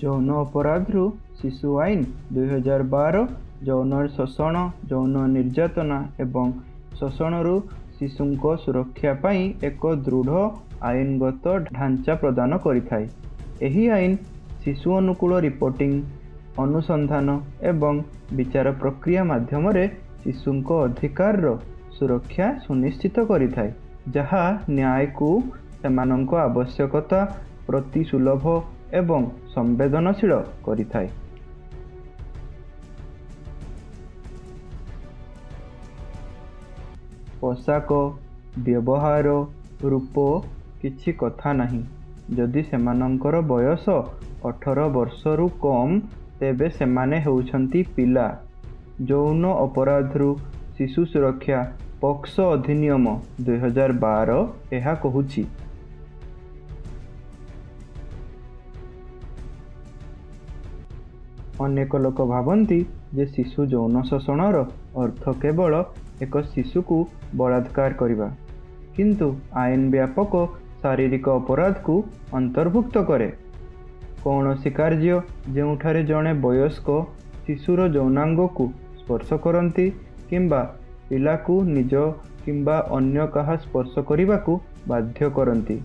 ଯୌନ ଅପରାଧରୁ ଶିଶୁ ଆଇନ, 2012 ଯୌନ ଶୋଷଣ, ଯୌନ ନିର୍ଯାତନା ଏବଂ ଶୋଷଣରୁ ଶିଶୁଙ୍କ ସୁରକ୍ଷା ପାଇଁ ଏକ ଦୃଢ଼ ଆଇନଗତ ଢାଞ୍ଚା ପ୍ରଦାନ କରିଥାଏ। ଏହି ଆଇନ ଶିଶୁ ଅନୁକୂଳ ରିପୋର୍ଟିଂ, ଅନୁସନ୍ଧାନ ଏବଂ ବିଚାର ପ୍ରକ୍ରିୟା ମାଧ୍ୟମରେ ଶିଶୁଙ୍କ ଅଧିକାରର ସୁରକ୍ଷା ସୁନିଶ୍ଚିତ କରିଥାଏ, ଯାହା ନ୍ୟାୟକୁ ସେମାନଙ୍କ ଆବଶ୍ୟକତା ପ୍ରତି ସୁଲଭ ଏବଂ ସମ୍ବେଦନଶୀଳ କରିଥାଏ। ପୋଷାକ, ବ୍ୟବହାର, ରୂପ କିଛି କଥା ନାହିଁ, ଯଦି ସେମାନଙ୍କର ବୟସ 18 ବର୍ଷରୁ କମ୍ ତେବେ ସେମାନେ ହେଉଛନ୍ତି ପିଲା। ଯୌନ ଅପରାଧରୁ ଶିଶୁ ସୁରକ୍ଷା ପୋକ୍ସୋ ଅଧିନିୟମ, 2012 ଏହା କହୁଛି। ଅନେକ ଲୋକ ଭାବନ୍ତି ଯେ ଶିଶୁ ଯୌନ ଶୋଷଣର ଅର୍ଥ କେବଳ ଏକ ଶିଶୁକୁ ବଳାତ୍କାର କରିବା, କିନ୍ତୁ ଆଇନ ବ୍ୟାପକ ଶାରୀରିକ ଅପରାଧକୁ ଅନ୍ତର୍ଭୁକ୍ତ କରେ। କୌଣସି କାର୍ଯ୍ୟ ଯେଉଁଠାରେ ଜଣେ ବୟସ୍କ ଶିଶୁର ଯୌନାଙ୍ଗକୁ ସ୍ପର୍ଶ କରନ୍ତି କିମ୍ବା ପିଲାକୁ ନିଜ କିମ୍ବା ଅନ୍ୟ କାହା ସ୍ପର୍ଶ କରିବାକୁ ବାଧ୍ୟ କରନ୍ତି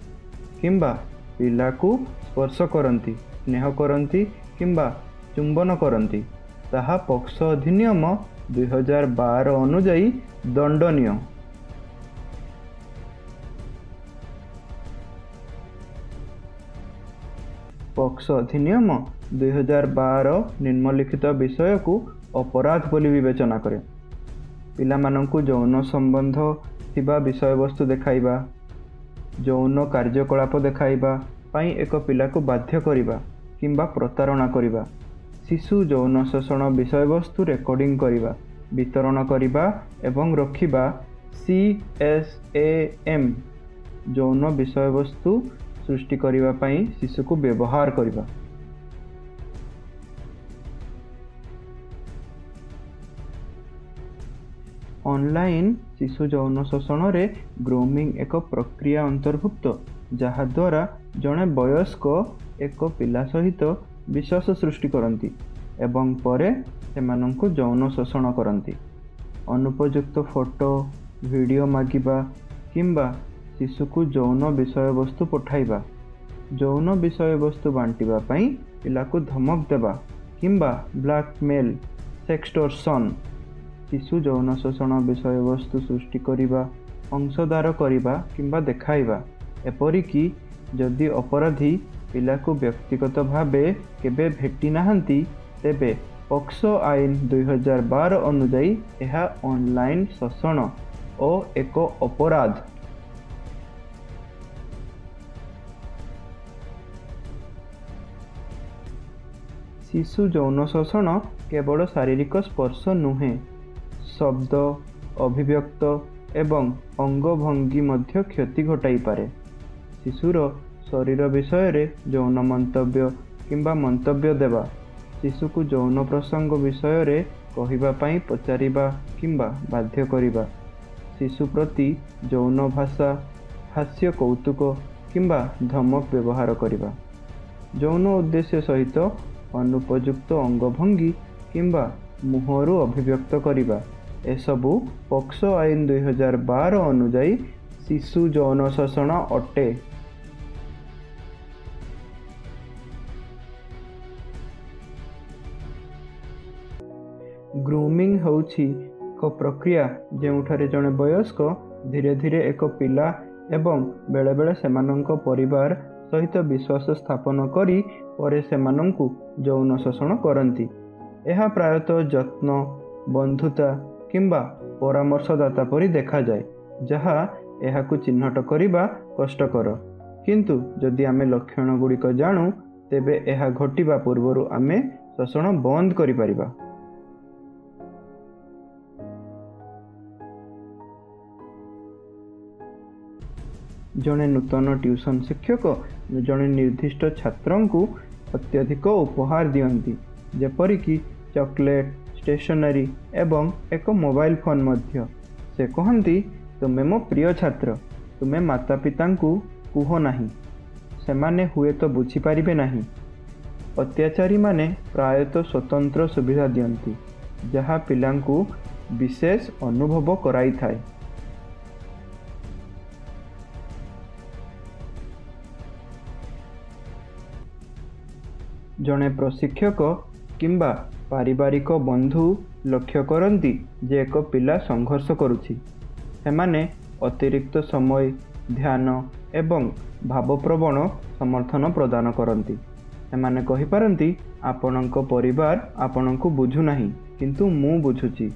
କିମ୍ବା ପିଲାକୁ ସ୍ପର୍ଶ କରନ୍ତି, ସ୍ନେହ କରନ୍ତି କିମ୍ବା ଚୁମ୍ବନ କରନ୍ତି, ତାହା ପୋକ୍ସୋ ଅଧିନିୟମ, 2012 ଅନୁଯାୟୀ ଦଣ୍ଡନୀୟ। ପୋକ୍ସୋ ଅଧିନିୟମ, 2012 ନିମ୍ନଲିଖିତ ବିଷୟକୁ ଅପରାଧ ବୋଲି ବିବେଚନା କରେ: ପିଲାମାନଙ୍କୁ ଯୌନ ସମ୍ବନ୍ଧ ଥିବା ବିଷୟବସ୍ତୁ ଦେଖାଇବା, ଯୌନ କାର୍ଯ୍ୟକଳାପ ଦେଖାଇବା ପାଇଁ ଏକ ପିଲାକୁ ବାଧ୍ୟ କରିବା କିମ୍ବା ପ୍ରତାରଣା କରିବା, ଶିଶୁ ଯୌନ ଶୋଷଣ ବିଷୟବସ୍ତୁ ରେକର୍ଡିଂ କରିବା, ବିତରଣ କରିବା ଏବଂ ରଖିବା, CSAM ଯୌନ ବିଷୟବସ୍ତୁ ସୃଷ୍ଟି କରିବା ପାଇଁ ଶିଶୁକୁ ବ୍ୟବହାର କରିବା। ଅନଲାଇନ୍ ଶିଶୁ ଯୌନ ଶୋଷଣରେ ଗ୍ରୁମିଂ ଏକ ପ୍ରକ୍ରିୟା ଅନ୍ତର୍ଭୁକ୍ତ ଯାହା ଦ୍ୱାରା ଜଣେ ବୟସ୍କ ଏକ ପିଲା ସହିତ ବିଶ୍ୱାସ ସୃଷ୍ଟି କରନ୍ତି ଏବଂ ପରେ ସେମାନଙ୍କୁ ଯୌନ ଶୋଷଣ କରନ୍ତି। ଅନୁପଯୁକ୍ତ ଫଟୋ, ଭିଡିଓ ମାଗିବା କିମ୍ବା ଶିଶୁକୁ ଯୌନ ବିଷୟବସ୍ତୁ ପଠାଇବା, ଯୌନ ବିଷୟବସ୍ତୁ ବାଣ୍ଟିବା ପାଇଁ ପିଲାକୁ ଧମକ ଦେବା କିମ୍ବା ବ୍ଲାକମେଲ୍, ସେକ୍ସଟୋର୍ସନ୍, ଶିଶୁ ଯୌନ ଶୋଷଣ ବିଷୟବସ୍ତୁ ସୃଷ୍ଟି କରିବା, ଅଂଶଦାର କରିବା କିମ୍ବା ଦେଖାଇବା। ଏପରିକି ଯଦି ଅପରାଧୀ ପିଲାକୁ ବ୍ୟକ୍ତିଗତ ଭାବେ କେବେ ଭେଟି ନାହାନ୍ତି, ତେବେ ପୋକ୍ସୋ ଆଇନ, 2012 ଅନୁଯାୟୀ ଏହା ଅନଲାଇନ୍ ଶୋଷଣ ଓ ଏକ ଅପରାଧ। ଶିଶୁ ଯୌନ ଶୋଷଣ କେବଳ ଶାରୀରିକ ସ୍ପର୍ଶ ନୁହେଁ, ଶବ୍ଦ, ଅଭିବ୍ୟକ୍ତ ଏବଂ ଅଙ୍ଗଭଙ୍ଗୀ ମଧ୍ୟ କ୍ଷତି ଘଟାଇପାରେ। ଶିଶୁର ଶରୀର ବିଷୟରେ ଯୌନ ମନ୍ତବ୍ୟ କିମ୍ବା ମନ୍ତବ୍ୟ ଦେବା, ଶିଶୁକୁ ଯୌନ ପ୍ରସଙ୍ଗ ବିଷୟରେ କହିବା ପାଇଁ ପଚାରିବା କିମ୍ବା ବାଧ୍ୟ କରିବା, ଶିଶୁ ପ୍ରତି ଯୌନ ଭାଷା, ହାସ୍ୟ କୌତୁକ କିମ୍ବା ଧମକ ବ୍ୟବହାର କରିବା, ଯୌନ ଉଦ୍ଦେଶ୍ୟ ସହିତ ଅନୁପଯୁକ୍ତ ଅଙ୍ଗଭଙ୍ଗୀ କିମ୍ବା ମୁହଁରୁ ଅଭିବ୍ୟକ୍ତ କରିବା, ଏସବୁ ପୋକ୍ସୋ ଆଇନ, 2012 ଅନୁଯାୟୀ ଶିଶୁ ଯୌନ ଶୋଷଣ ଅଟେ। ଗ୍ରୁମିଂ ହେଉଛି ଏକ ପ୍ରକ୍ରିୟା ଯେଉଁଠାରେ ଜଣେ ବୟସ୍କ ଧୀରେ ଧୀରେ ଏକ ପିଲା ଏବଂ ବେଳେବେଳେ ସେମାନଙ୍କ ପରିବାର ସହିତ ବିଶ୍ୱାସ ସ୍ଥାପନ କରି ପରେ ସେମାନଙ୍କୁ ଯୌନ ଶୋଷଣ କରନ୍ତି। ଏହା ପ୍ରାୟତଃ ଯତ୍ନ, ବନ୍ଧୁତା କିମ୍ବା ପରାମର୍ଶଦାତା ପରି ଦେଖାଯାଏ, ଯାହା ଏହାକୁ ଚିହ୍ନଟ କରିବା କଷ୍ଟକର। କିନ୍ତୁ ଯଦି ଆମେ ଲକ୍ଷଣଗୁଡ଼ିକ ଜାଣୁ, ତେବେ ଏହା ଘଟିବା ପୂର୍ବରୁ ଆମେ ଶୋଷଣ ବନ୍ଦ କରିପାରିବା। ଜଣେ ନୂତନ ଟ୍ୟୁସନ୍ ଶିକ୍ଷକ ଜଣେ ନିର୍ଦ୍ଦିଷ୍ଟ ଛାତ୍ରଙ୍କୁ ଅତ୍ୟଧିକ ଉପହାର ଦିଅନ୍ତି, ଯେପରିକି ଚକୋଲେଟ୍, ଷ୍ଟେସନାରୀ ଏବଂ ଏକ ମୋବାଇଲ୍ ଫୋନ୍ ମଧ୍ୟ। ସେ କହନ୍ତି, "ତୁମେ ମୋ ପ୍ରିୟ ଛାତ୍ର। ତୁମେ ମାତାପିତାଙ୍କୁ କୁହ ନାହିଁ। ସେମାନେ ହୁଏତ ବୁଝିପାରିବେ ନାହିଁ। ଅତ୍ୟାଚାରୀମାନେ ପ୍ରାୟତଃ ସ୍ୱତନ୍ତ୍ର ସୁବିଧା ଦିଅନ୍ତି ଯାହା ପିଲାଙ୍କୁ ବିଶେଷ ଅନୁଭବ କରାଇଥାଏ। ଜଣେ ପ୍ରଶିକ୍ଷକ କିମ୍ବା ପାରିବାରିକ ବନ୍ଧୁ ଲକ୍ଷ୍ୟ କରନ୍ତି ଯେ ଏକ ପିଲା ସଂଘର୍ଷ କରୁଛି, ସେମାନେ ଅତିରିକ୍ତ ସମୟ, ଧ୍ୟାନ ଏବଂ ଭାବପ୍ରବଣ ସମର୍ଥନ ପ୍ରଦାନ କରନ୍ତି। ସେମାନେ କହିପାରନ୍ତି, ଆପଣଙ୍କ ପରିବାର ଆପଣଙ୍କୁ ବୁଝୁନାହିଁ, କିନ୍ତୁ ମୁଁ ବୁଝୁଛି।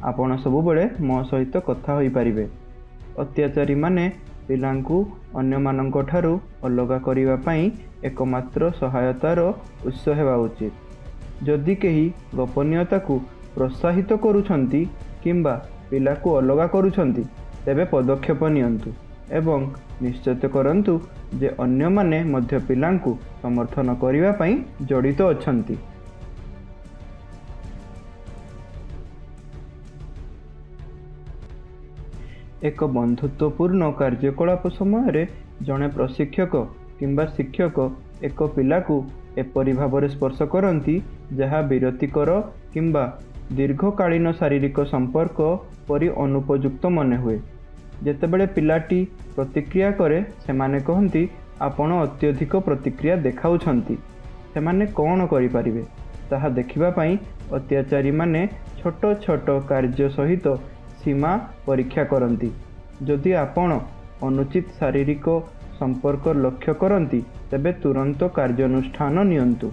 ଆପଣ ସବୁବେଳେ ମୋ ସହିତ କଥା ହୋଇପାରିବେ। ଅତ୍ୟାଚାରୀମାନେ ପିଲାଙ୍କୁ ଅନ୍ୟମାନଙ୍କଠାରୁ ଅଲଗା କରିବା ପାଇଁ ଏକମାତ୍ର ସହାୟତାର ଉତ୍ସ ହେବା ଉଚିତ। ଯଦି କେହି ଗୋପନୀୟତାକୁ ପ୍ରୋତ୍ସାହିତ କରୁଛନ୍ତି କିମ୍ବା ପିଲାକୁ ଅଲଗା କରୁଛନ୍ତି, ତେବେ ପଦକ୍ଷେପ ନିଅନ୍ତୁ ଏବଂ ନିଶ୍ଚିତ କରନ୍ତୁ ଯେ ଅନ୍ୟମାନେ ମଧ୍ୟ ପିଲାଙ୍କୁ ସମର୍ଥନ କରିବା ପାଇଁ ଜଡ଼ିତ ଅଛନ୍ତି। ଏକ ବନ୍ଧୁତ୍ୱପୂର୍ଣ୍ଣ କାର୍ଯ୍ୟକଳାପ ସମୟରେ ଜଣେ ପ୍ରଶିକ୍ଷକ କିମ୍ବା ଶିକ୍ଷକ ଏକ ପିଲାକୁ ଏପରି ଭାବରେ ସ୍ପର୍ଶ କରନ୍ତି ଯାହା ବିରକ୍ତିକର କିମ୍ବା ଦୀର୍ଘକାଳୀନ ଶାରୀରିକ ସମ୍ପର୍କ ପରି ଅନୁପଯୁକ୍ତ ମନେହୁଏ। ଯେତେବେଳେ ପିଲାଟି ପ୍ରତିକ୍ରିୟା କରେ, ସେମାନେ କହନ୍ତି, ଆପଣ ଅତ୍ୟଧିକ ପ୍ରତିକ୍ରିୟା ଦେଖାଉଛନ୍ତି। ସେମାନେ କ'ଣ କରିପାରିବେ ତାହା ଦେଖିବା ପାଇଁ ଅତ୍ୟାଚାରୀମାନେ ଛୋଟ ଛୋଟ କାର୍ଯ୍ୟ ସହିତ ସୀମା ପରୀକ୍ଷା କରନ୍ତି। ଯଦି ଆପଣ ଅନୁଚିତ ଶାରୀରିକ ସମ୍ପର୍କ ଲକ୍ଷ୍ୟ କରନ୍ତି, ତେବେ ତୁରନ୍ତ କାର୍ଯ୍ୟାନୁଷ୍ଠାନ ନିଅନ୍ତୁ।